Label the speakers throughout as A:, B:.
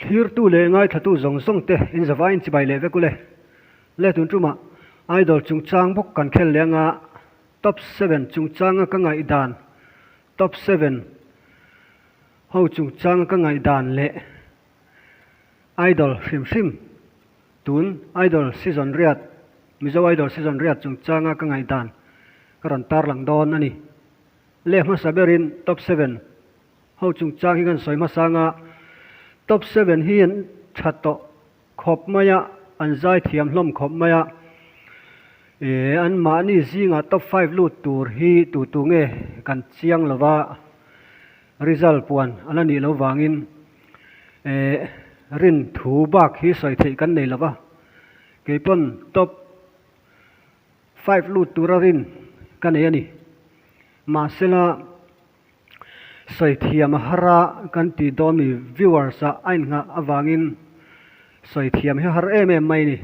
A: Thlirtu leh ngaithlatu zawng zawng te in zavaiin chibai leh vek ule. Le tun tumah Idol chungchang bawk kan khel leh anga Top seven chungchanga ka ngaihdan Top seven ho chungchanga ka ngaihdan leh Idol hrim hrim tun Idol season riat Mizo Idol season riat chungchanga ka ngaihdan ka rawn tarlang dawn a ni. Le hmasa berin Top seven ho chungchang hi kan sawi hmasa anga Top seven hi an tha tawh khawp mai a, an zai thiam hlawm khawp mai a, eh an mahni zingah Top five lut tur hi tu tu nge kan chiang lo va, result puan a la nih loh vangin eh rin thu bak hi sawi theih kan nei lo va, keipawn Top five lut tura rin ka nei a ni. Mahsela sawi thiam a har a kan tih dawn mi viewers ah a inngah avangin sawi thiam hi a har em em mai ni.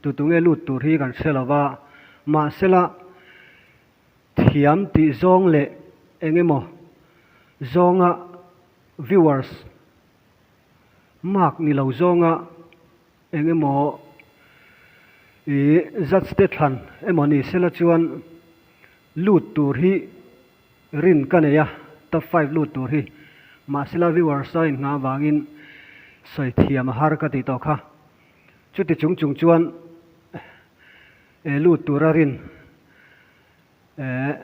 A: Tu tu nge lut tur hi kan hre lo va, mahsela thiam tih zawng leh eng emaw zawnga viewers mark ni lo zawnga eng emaw ih judge te thlan emaw ni sela chuan lut tur hi rin ka nei a, top five lut tur hi mahsela viewers a inngah avangin sawi thiam a har ka tih tawh kha. Chuti chung chung chuan eh lut tura rin eh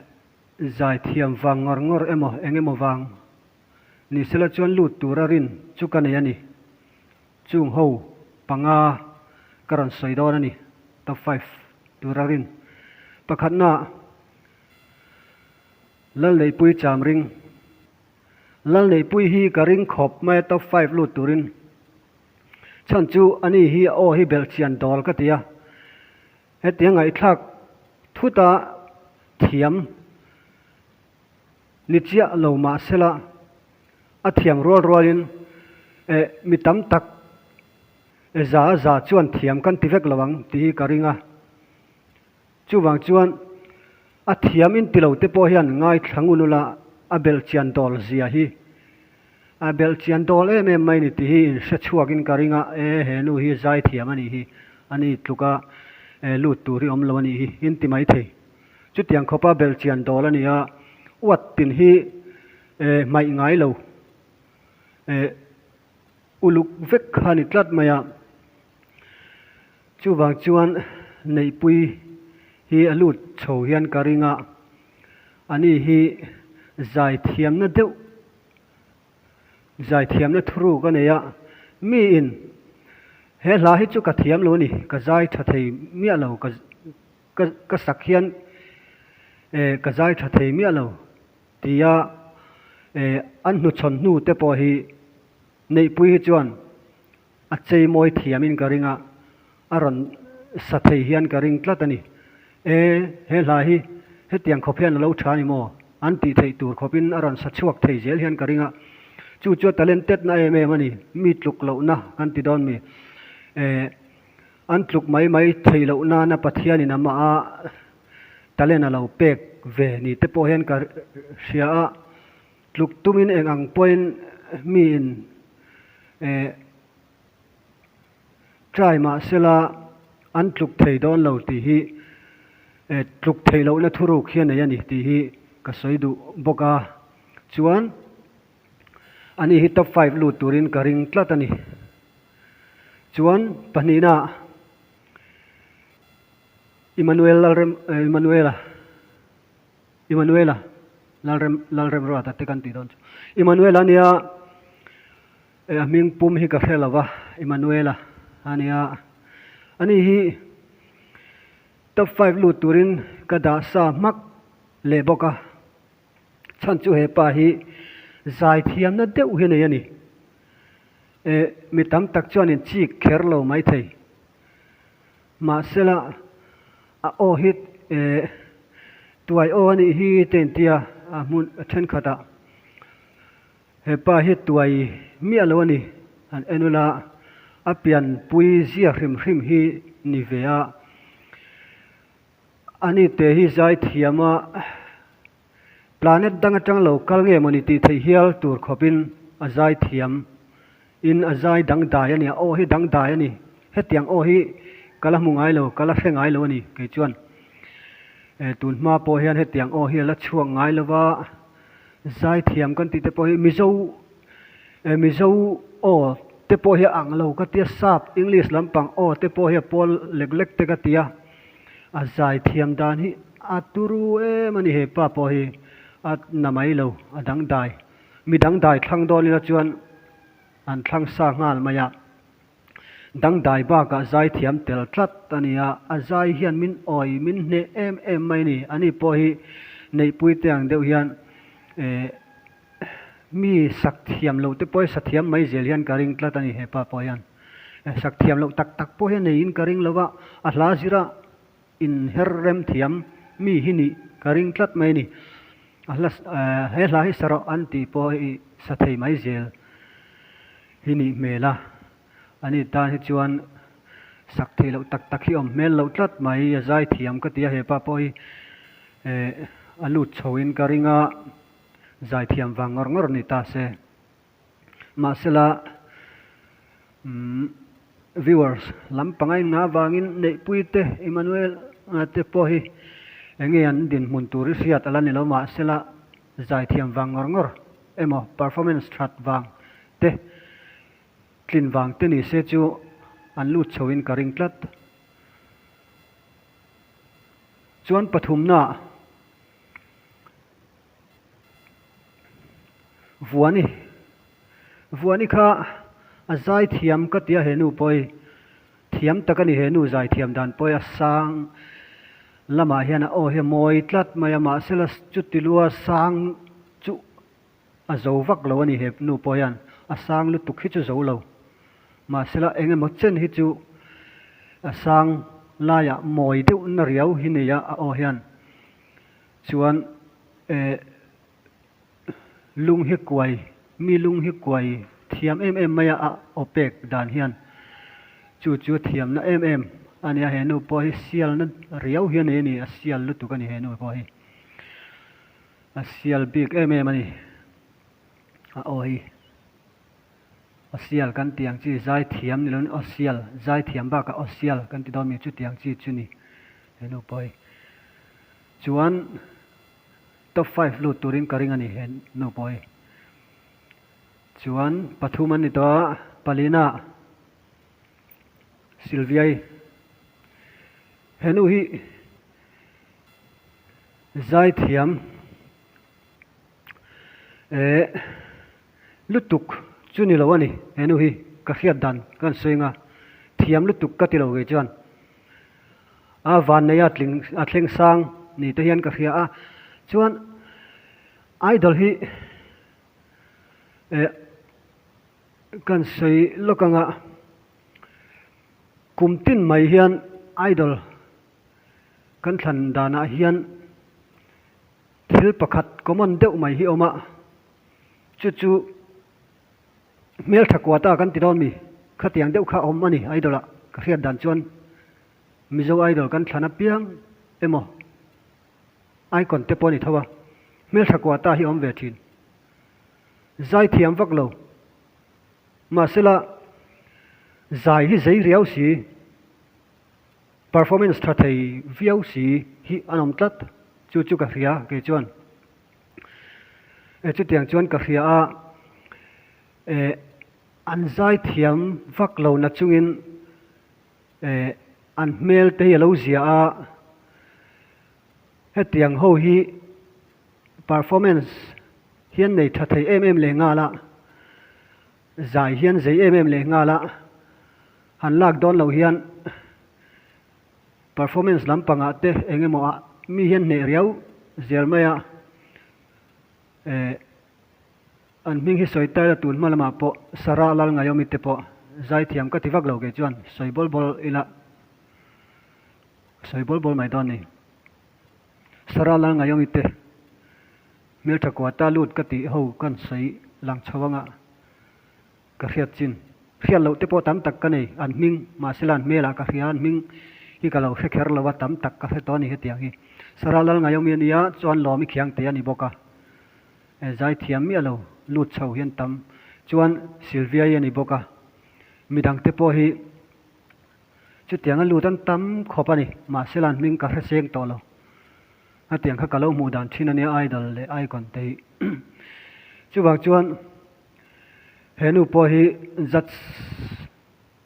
A: zai thiam vang ngawr ngawr emaw eng emaw vang ni sela chuan lut tura rin chu ka nei a ni. Chung ho panga ka rawn sawi dawn a ni, top five tura rin. Pakhatna, Lalneihpui cham ring. Lalneihpui hi ka ring khawp mai a top five lut turin. Chhan chu ani hi a aw hi belhchian dawl ka ti a. Hetiang ngaihthlak thuta thiam ni chiah lo mahsela a thiam rual rualin eh mi tam tak eh za a za chuan thiam kan ti vek lo ang tih hi ka ring a. Chuvang chuan a thiam in ti lo te pawh hian ngaithla ngun ula a belhchian dawl zia hi a belhchian dawl em em mai ni tih hi in hre chhuak in ka ring a, e he nu hi zai thiam a nih hi, a ni tluka eh lut tur hi awm lo a nih hi in ti mai thei. Chutiang khawpa belhchian dawl a ni a, uat tin hi eh hmaih ngai lo eh uluk vek kha a ni tlat mai a. Chuvang chuan Neihpui hi a lut chho hian ka ring a, ani hi zaithiamna deuh zaithiamna thuruk a nei a, miin he hla hi chu ka thiam lo a ni, ka zai tha thei miah lo, ka ka ka sak hian eh ka zai tha thei miah lo tia eh an hnuchhawn hnu te pawh hi Neihpui hi chuan A chei mawi thiamin ka ring a, a rawn sa thei hian ka ring tlat a ni. E, he hla hi hetiang khawp hian a lo tha a ni maw? An tih theih tur khawpin a rawn sa chhuak thei zel hian ka ring a. Chu chu a talented na em em a ni, mi tluk lohna kan ti dawn mi. E, an tluk mai mai thei loh nana Pathianin amah a talent a lo pek ve ni te pawh hian ka hria a. Tluk tumin eng ang pawhin miin eh try mah sela an tluk thei dawn lo tih hi eh tluk theih lohna thuruk hi a nei a ni tih hi ka sawi duh bawk a. Chuan ani hi top five lut turin ka ring tlat a ni. Chuan pahnihna Emmanuel Lalrem Emmanuela. Immanuela, Lalrem, Lalremruata te kan tih dawn chu. Immanuela ania, eh a hming pum hi ka hre lo va, Immanuela ania. Ani hi top five lut turin ka dah sa hmak leh bawk a. Chhan chu he pa hi zai thiamna deuh hi a nei a ni. Eh mi tam tak chuanin chik kher lo maithei. Mahsela a aw hi eh tuai aw a nih hi te intia a hmun thenkhat ah hepa hi tuai miah lo a ni han en ula a pianpui zia hrim hrim hi ni ve a ani te hi zai thiam a planet dang atang lo kal nge mawni tih theih hial tur khawpin a zai thiam. in a zai dangdai a ni, a aw hi dangdai a ni. Hetiang aw hi ka la hmu ngai lo, ka la hre ngai lo a ni kei chuan. Tun hma pawh hian hetiang aw hi a la chhuak ngai lo va, zai thiam kan tih te pawh hi Mizo Mizo aw te pawh hi a ang lo ka tia, sap English lampang aw te pawh hi a pawl lek lek te ka tia, a zai thiam dan hi a turu em a ni he pa pawh hi a na mai lo, a dangdai. Mi dangdai thlang dawn ila chuan an thlang sa nghal mai a. Dangdai bakah zai thiam tel tlat a ni a, a zai hian min awi min hneh em em mai a ni. Ani pawh hi neihpui te ang deuh hian eh mi sak thiam loh te pawh hi sa thiam mai zel hian ka ring tlat a ni he pa pawh hian. Sak thiam loh tak tak pawh hi a neiin ka ring lo va, a hla zira inher rem thiam mi hi nih ka ring tlat mai a ni. A hla he hla hi sa rawh an tih pawh hi sa thei mai zel hi nih hmel a, ani tan hi chuan sak theih loh tak tak hi awm hmel loh tlat mai, a zai thiam ka ti a, hepa pawh hi eh a lut chho in ka ring a, zai thiam vang ngawr ngawr ni ta se. Mahsela umm viewers lam panga in nga vangin Neihpui te Emmanuel te pawh hi enge an dinhmun tur hi hriat a la ni lo mahsela zaithiam vang ngawr ngawr emaw performance that vang te tlin vang te ni se chu an lut chho in ka ring tlat. Chuan pathumna ah. Vuani Vuani kha a zai thiam ka tia he nu pawh hi thiam tak a ni he nu zai thiam dan pawh hi a sang lamah hian a aw hi a mawi tlat mai a mahsela chuti lua sang chu a zo vak lo a ni he nu pawh hian a sang lutuk hi chu zo lo mahsela eng emaw chen hi chu a sang laiah mawi deuh na riau hi nei a a aw hian. Chuan eh lung hi kuai, mi lung hi kuai thiam em em mai a a aw pek dan hian chu chu thiamna em em a nia he nu pawh hi sialna riau hi a nei a ni, a sial lutuk a ni he nu pawh hi, a sial bik em em a ni a aw hi. Aw sial kan tih ang chi zai thiam ni loin aw sial, zai thiam bakah aw sial kan ti dawn mi chutiang chi chu ni he nu pawh hi. Chuan top five lut turin ka ring a ni he nu pawh hi. Chuan pathum an ni tawh a, palina Sylvia-i he nu hi zai thiam Eh lutuk chu ni lo a ni he nu hi ka hriat dan ka han sawi anga thiam lutuk ka ti lo kei chuan a vannei a tling a thleng sang ni te hian ka hria a chuan idol hi eh kan sawi lawk anga kum tin mai hian idol kan thlan danah hian. Thil pakhat common deuh mai hi a awm a, chu chu hmeltha kuata kan ti dawn mi? Khatiang deuh kha a awm a ni idol ah ka hriat dan chuan Mizo idol kan thlan apiang emaw icon te pawh a ni tho a, hmeltha kuata hi a awm ve thin. Zai thiam vak lo mahsela zai hi zei riau si. Performance tha thei viau si hi an awm tlat, chu chu ka hria kei chuan. E chutiang chuan ka hria a, e an zai thiam vak lo na chungin e an hmel te hi a lo zia a, hetiang ho hi performance hian nei tha thei em em leh nghal a, zai hian zei em em leh nghal a. Han lak dawn loh hian performance lampangah te eng emaw ah mi hian hneh riau zel mai a, eh an hming hi sawi taila tun hma lamah pawh Sarah Lalngaiomi te pawh zaithiam ka ti vak lo kei chuan sawi bawl bawl ila sawi bawl bawl mai dawn ni. Sarah Lalngaiomi te hmeltha kuata lut ka tih ho kan sawi lang chho anga. Ka hriat chin. Hriat loh te pawh tam tak ka nei. An hming, mahsela an hmelah ka hria, an hming hi ka lo hre kher lo a, tam tak ka hre tawh a ni hetiang hi. Sarah Lalngaiawmi a nia, chuan Lawmi Khiangte a ni bawk a. E, zai thiam miah lo, lut chho hian tam. Chuan Sylvia-i a ni bawk a, midangte pawh hi chutianga lut an tam khawp a ni, mahse lan hming ka hre seng tawh lo. Hetiang kha ka lo hmuh dan thin a nia Idol leh Icon te hi. Chuvang chuan he nu pawh hi judge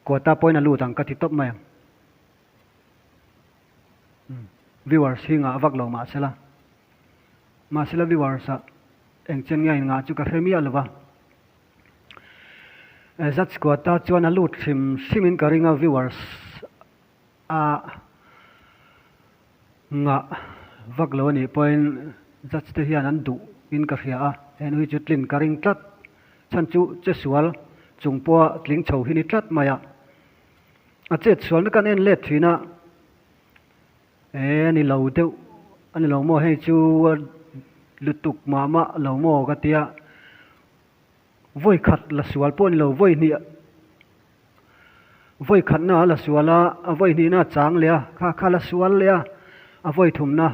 A: quota pawhin a lut ang ka ti tawp mai ang. Viewers hi ngah vak lo mahsela. Mahsela viewers ah eng chen nge a inngah chu ka hre miah lo va. Judge quota chuan a lut hrim hrim in ka ring a viewers a ngah vak lo a nih pawhin judge te hian an duh in ka hria a, he nu hi chu tlin ka ring tlat. Chhan chu che sual chung pawha tling chho hi ni tlat mai a. A chet sualna kan en let thin a, e a ni lo deuh a ni lo maw hei chu a lutuk mah mah lo maw ka tia, vawi khat la sual pawh a ni lo vawi hnih vawi khatna a la sual a, a vawi hnihna a chang leh a, kha kha la sual leh a, a vawi thumna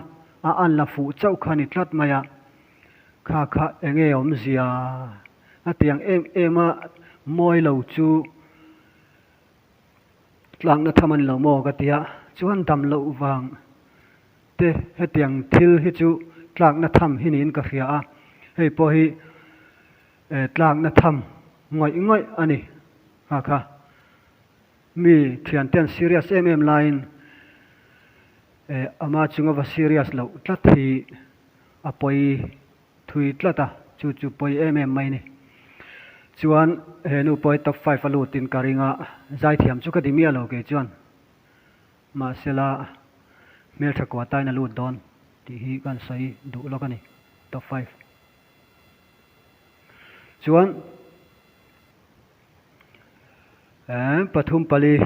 A: a an la fuh chauh kha a ni tlat mai a, kha kha eng nge awmzia a tiang em em a mawi lo chu. Tlakna tham a ni lo maw ka ti a, chuan dam loh vang te hetiang thil hi chu tlakna tham hi niin ka hria a, hei pawh hi tlakna tham ngawih ngawih a ni kha kha. Mi thiante an serious em em laiin ama chunga va serious loh tlat hi a pawi. Thui tlat a, chu chu pawi em em mai ni. Chuan he nu pawh hi top five a lutin ka ring a, zaithiam chu ka ti miah lo kei chuan. Mahsela hmeltha kua tain a lut dawn tih hi ka han sawi duh lawk a ni, top five. Chuan pathum pali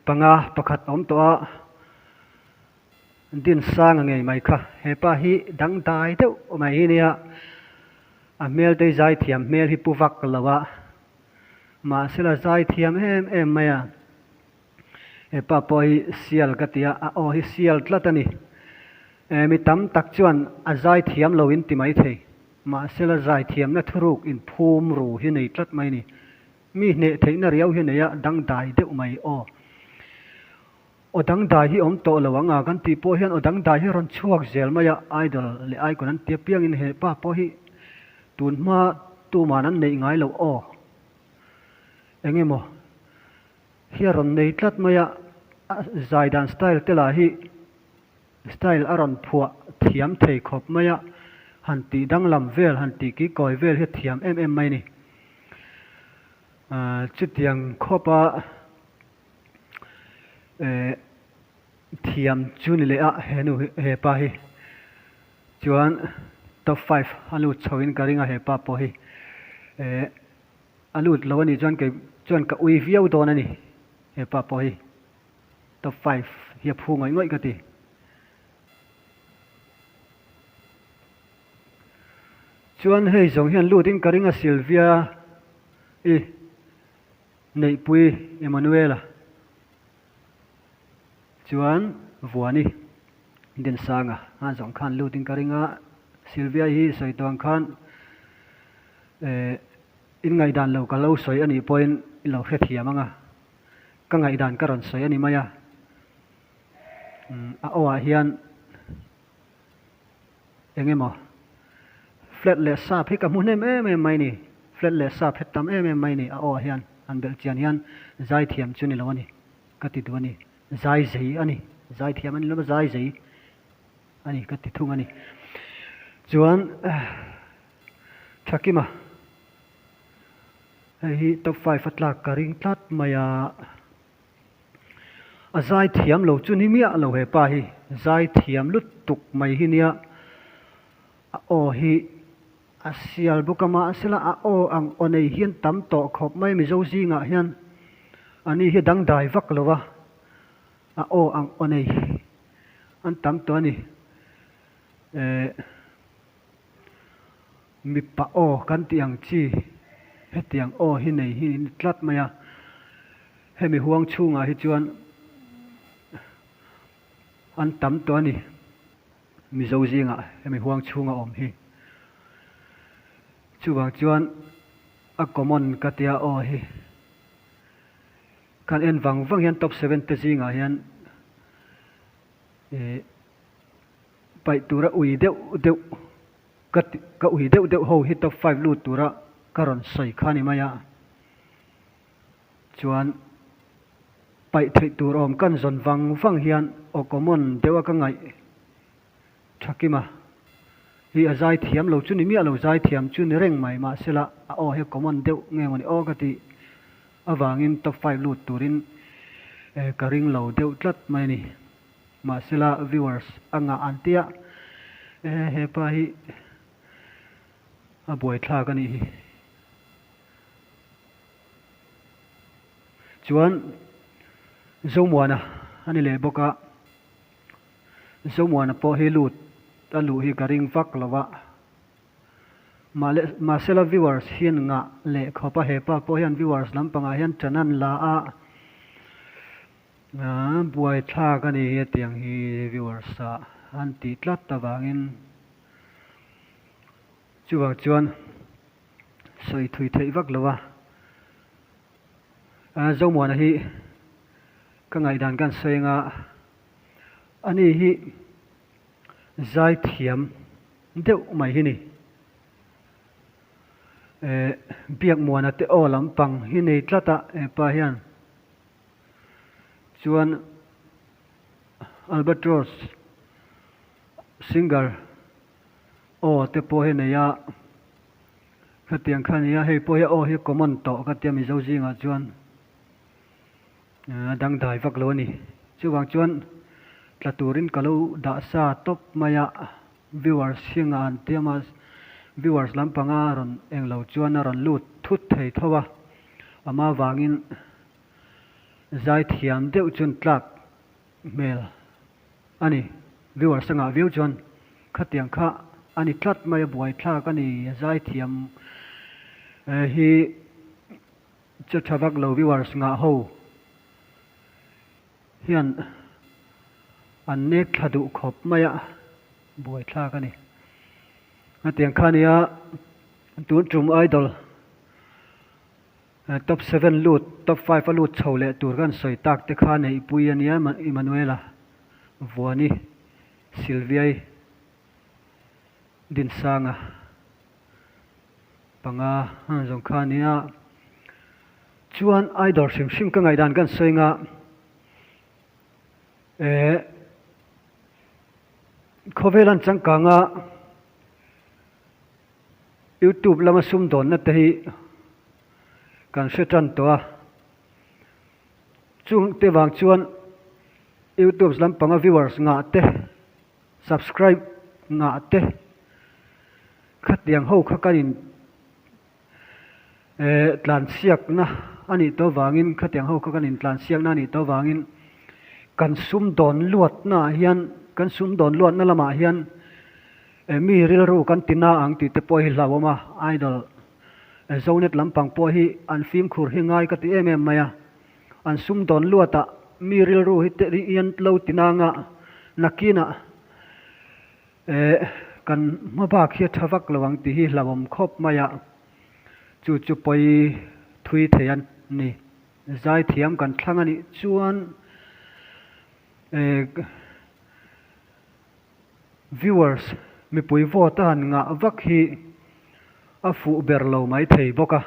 A: panga pakhat a awm tawh a. Dinsang a ngei mai kha. He pa hi dangdai deuh mai hi nia, a hmel te hi zaithiam hmel hi pu vak lo a, mahsela zaithiam em em mai a, he pa pawh hi sial ka ti a, a aw hi sial tlat a ni. Mi tam tak chuan a zaithiam lo in ti mai thei, mahsela zaithiamna thuruk inphum ru hi nei tlat mai a ni. Mi hneh theihna riau hi nei a, dangdai deuh mai aw. Aw dangdai hi awm tawh lo ang a kan tih pawh hian aw dangdai hi rawn chhuak zel mai a, idol leh icon an ti apiangin he pa pawh hi tun hma tuman an neih ngai loh aw eng emaw hi a rawn nei tlat mai a, a zai dan style te lah hi style a rawn phuah thiam thei khawp mai a, han tih danglam vel han tih kikawi vel hi a thiam em em mai a ni. Chutiang khawpa. Eh thiam chu ni leh a he nu hi he pa hi chuan top five a lut chho in ka ring a he pa pawh hi eh a lut lo a nih chuan kei chuan ka ui viau dawn a ni he pa pawh hi top five hi a phu ngawih ngawih ka ti. Chuan hei zawng hian lut in ka ring a Sylvia i. Neihpui Emmanuela chuan Vuani Dinsanga a zawng khan lutin ka ring a, Sylvia hi sawi tawh ang khan eh in ngaihdan lo ka lo sawi a nih pawhin i lo hrethiam ang a, ka ngaihdan ka rawn sawi a ni mai a, a aw ah hian Eng emaw? Flat leh sap hi ka hmu hnem em em mai ni. Flat leh sap hi tam em em mai ni. A aw ah hian han belh chian hian zaithiam chu ni lo a ni. Ka ti duh a ni. Zai zei a ni. Zaithiam a ni lo a, zai zei a ni ka ti thung a ni. Chuan Thakima hei hi top five a tlak ka ring tlat mai a. A zai thiam lo chu ni miah lo he pa hi, zai thiam lutuk mai hi nia, a aw hi a sial bawk a mahsela a aw ang aw nei hian tam tawh khawp mai Mizo zingah hian a ni hi dangdai vak lo a, a aw ang aw nei an tam tawh a ni. Eh. Mipa aw kan tih ang chi hetiang aw hi nei hi ni tlat mai a, hemi huang chhungah hi chuan an tam tawh a ni, Mizo zingah hemi huang chhunga awm hi. Chuvang chuan. A common ka tia aw hi. Kan en vang vang hian top 7 te zingah hian ih paih tura ui deuh deuh ka ka ui deuh deuh ho hi top 5 lut tura ka rawn sawi kha ni mai a. Chuan paih theih tur awm kan zawn vang vang hian aw common deuh a ka ngaih tha kim a. Hi a zai thiam lo chu ni miah lo zai thiam chu ni reng mai mahsela a aw hi common deuh nge maw ni aw ka tih avangin top 5 lut turin ka ring lo deuh tlat mai a ni. Mahsela viewers a ngah an tia e hepa hi a buaithlak a nih hi. Chuan Zomuana a ni leh bawk a, Zomuana pawh hi lut a luh hi ka ring vak lo a, mahsela viewers hian ngah leh khawp a, hepa pawh hian viewers lampangah hian ṭan an la a, buaithlak a ni hetiang hi viewers ah an tih tlat avangin chuvang chuan. Sawi thui theih vak lo a, Zomuana hi ka ngaihdan kan sawi anga ani hi zai thiam deuh mai hi ni. Eh Biakmuana te aw lampang hi nei tlat a hepa hian chuan Albatross singer Aw te pawh hi nei a, khatiang kha nia hei pawh hi aw hi common tawh ka tia Mizo zingah chuan a dangdai vak lo a ni. Chuvang chuan tla turin ka lo dah sa tawp mai a, viewers hi ngah an tiam a, viewers lampanga rawn englo chuan a rawn lut thut thei tho a, amah vangin zaithiam deuh chuan tlak hmel a ni. Viewers a ngah viau chuan khatiang kha a ni tlat mai a, buaithlak a ni. A zaithiam hi che tha vak lo viewers ngah ho hian an nek thla duh khawp mai a, buaithlak a ni. Khatiang kha nia tun tum idol. Top 7 lut, top 5 a lut chho leh tur kan sawi tak te kha neihpui a nia Emmanuela, Vuani, Sylviai, Dinsanga panga zawng kha a nia. Chuan idol hrim hrim ka ngaihdan kan sawi nga eh khawvel an changkang a. Youtube lama sumdawnna te hi kan hre tan tawh a, chung te vang chuan youtube lampanga viewers ngah te, subscribe ngah te khatiang ho kha kan in eh tlansiakna a nih tawh vangin khatiang ho kha kan in tlansiakna a nih tawh vangin kan sumdawn luatna ah hian kan sumdawn luatna lamah hian Eh mi rilru kan ti na ang tih te pawh hi hlauhawm a, Idol Zonet lampang pawh hi an fimkhur hi ngai ka ti em em mai a, an sumdawn luatah mi rilru hi te hian lo ti na anga nakinah eh kan hma bak hi a tha vak lo ang tih hi hlauhawm khawp mai a, chu chu pawi thui thei a ni. Zaithiam kan thlang a nih chuan eh. Viewers mipui vote a han ngah vak hi a fuh ber lo mai thei bawk a,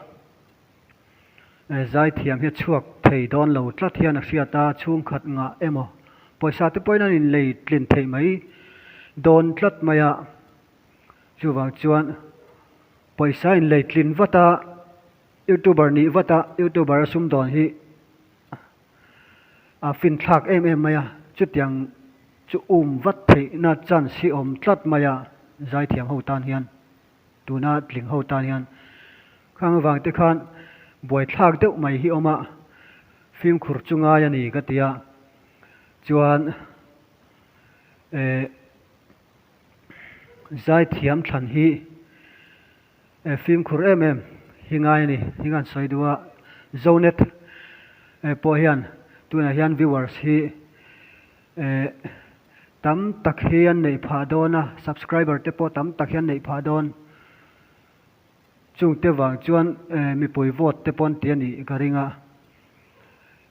A: zaithiam hi a chhuak thei dawn lo tlat hian a hriat a, chhungkhat ngah emaw pawisa te pawhin an inlei tlin theih mai dawn tlat mai a, chuvang chuan pawisa inlei tlin vat a, youtuber nih vat a, youtuber a sumdawn hi a finthlak em em mai a, chutiang chu um vat theihna chance hi awm tlat mai a, zaithiam ho tan hian, tuna tling ho tan hian khang avang te khan buaithlak deuh mai hi awm a, fimkhur chu ngai a ni ka ti a, chuan eh zaithiam thlan hi. Fimkhur em em hi ngai a ni. Hi ngan sawi duh a, Zonet pawh hian tunah hian viewers hi tam tak hi an neih phah dawn a, subscriber te pawh tam tak hi an neih phah dawn. Chungte vang chuan mipui vote te pawh an ti a nih ka ring a.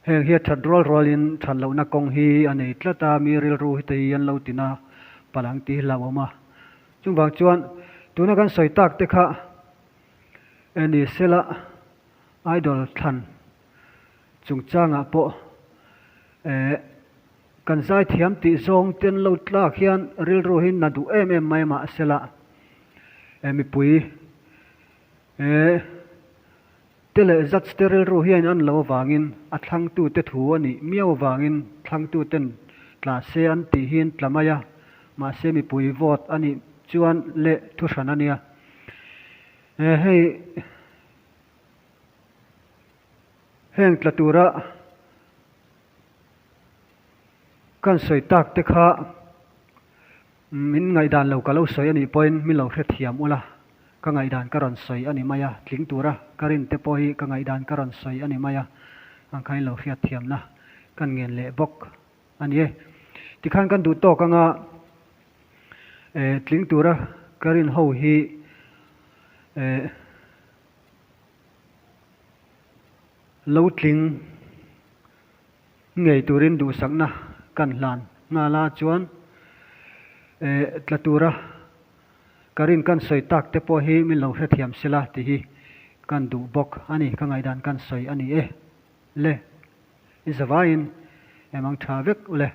A: Heng hi a that rual rualin that lohna kawng hi a nei tlat a, mi rilru hi te hi an lo tina palh ang tih hi hlauhawm a. Chuvang chuan tuna kan sawi tak te kha ni sela idol thlan chungchangah pawh kan zaithiam tih zawng te an lo tlak hian rilru hi na duh em em mai mahsela mipui Te leh Judge te rilru hian an lo avangin a thlangtute thu a nih miau avangin thlangtuten tla se an tih hian tla mai a, mahse mipui vote a nih chuan leh thu hran a nia. Hei heng tla tura kan sawi tak te kha Min ngaihdan lo ka lo sawi a nih pawhin min lo hrethiam ula, ka ngaihdan ka rawn sawi a ni mai a, tling tura ka rin te pawh hi ka ngaihdan ka rawn sawi a ni mai a, ang khan in lo hriatthiamna kan ngen leh bawk a ni e. Tikhan kan duh tawk anga eh tling tura ka rin ho hi eh lo tling Ngei turin duhsakna kan hlan nghal a chuan tla tura ka rin kan sawi tak te pawh hi min lo hrethiam sela tih hi kan duh bawk a ni, ka ngaihdan kan sawi a ni e. Le, i zavaiin em ang tha vek u le.